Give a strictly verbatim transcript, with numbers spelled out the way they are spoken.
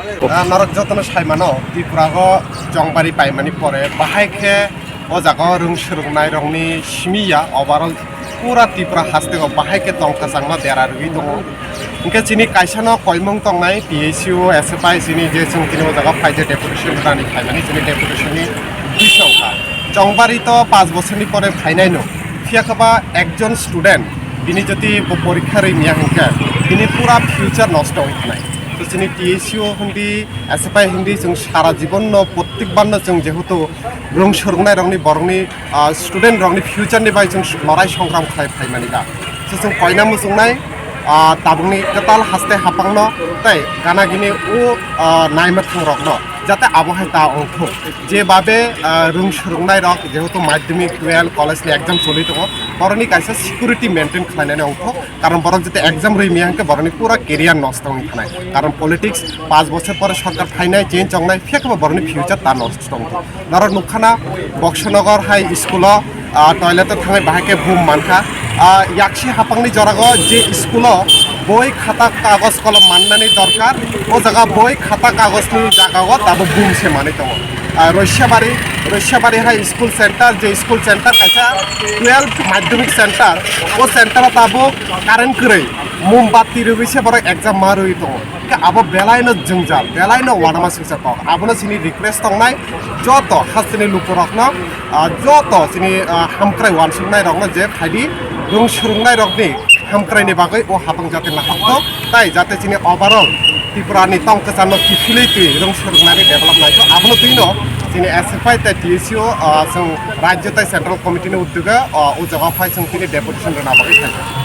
Ah, norok jotono sai mano, Tripura o chongbari paimani pore bahai khe o jaga o rwng swrwngnairokni simi ya, overall pura Tripura haste o bahai khe tong kwchangma dera rwgwi tongo. Hwnkhe chini kaisa no koimung tongnai T S U, S F I chini je chwng tini o jaga phai je deputation rwnani phaimani chini deputation ni bisong kha. Chongbari to panch bochorni pore phainai no, phiya khe ba ekjon student bini jodi bo porikha rwi miya hwnkhe bini pura future nosto wngkha nai. To chini T S U hindi, S F I hindi chwng sara jibon no, prottek bar no chwng jehetu rwng swrwngnairokni borokni, ah, student rokni future ni bai chwng lorai songram khlai phaimani da. So chwng koina muchungnai, ah, tabukni kwtal haste hapangno tei gana gini o, ah, naima thangrokno jate abo hai ta ongthok. Je babe, ah, rwng swrwngnairok jehetu madhyamik, twelve, college ni exam choli tongo, borokni kaisa security maintain khlainani ongthok. Karon borok jete exam rwi miya hwnkhe borokni pura career nosto wngwi thanai. Karon politics panch bochor pore sorkar phainai, change wngnai, phiya khe bo borokni future ta nosto wngwi thanai. Norok nukha na, Boksanagar High School o, ah, toilet o thangwi bahai khe boom mankha. Ah, yaksi hapangni jorago je school o boi khata kagoj kolom mannani dorkar, o jaga boi khata kagojni jaga o tabuk boom se manwi tongo. Ah, Roisabari, Roisabari High School Center, je school center kaisa twelve madhyamik center, o center o tabuk current kwrwi, mombati rwgwi se borok exam ma rwgwi tongo. Khe abo belai no jwngjal, belai no uanama singcha kok. Abono chini request tongnai joto hasteni lukurokno, ah, joto chini, ah, hamkrai uansuknairokno je phaidi rwng swrwngnairokni hamkraini bagwi o hapang jate naharthok, tai jate chini overall Tripura ni tong kwcharno kiphilwi twi rwng swrwngnairok develop naithok. Abono twino chini S F I tei T S U, ah, chwng rajyo tei central committee ni udyogo, ah, o jaga phai chwng tini deputation rwna bagwi phaikha.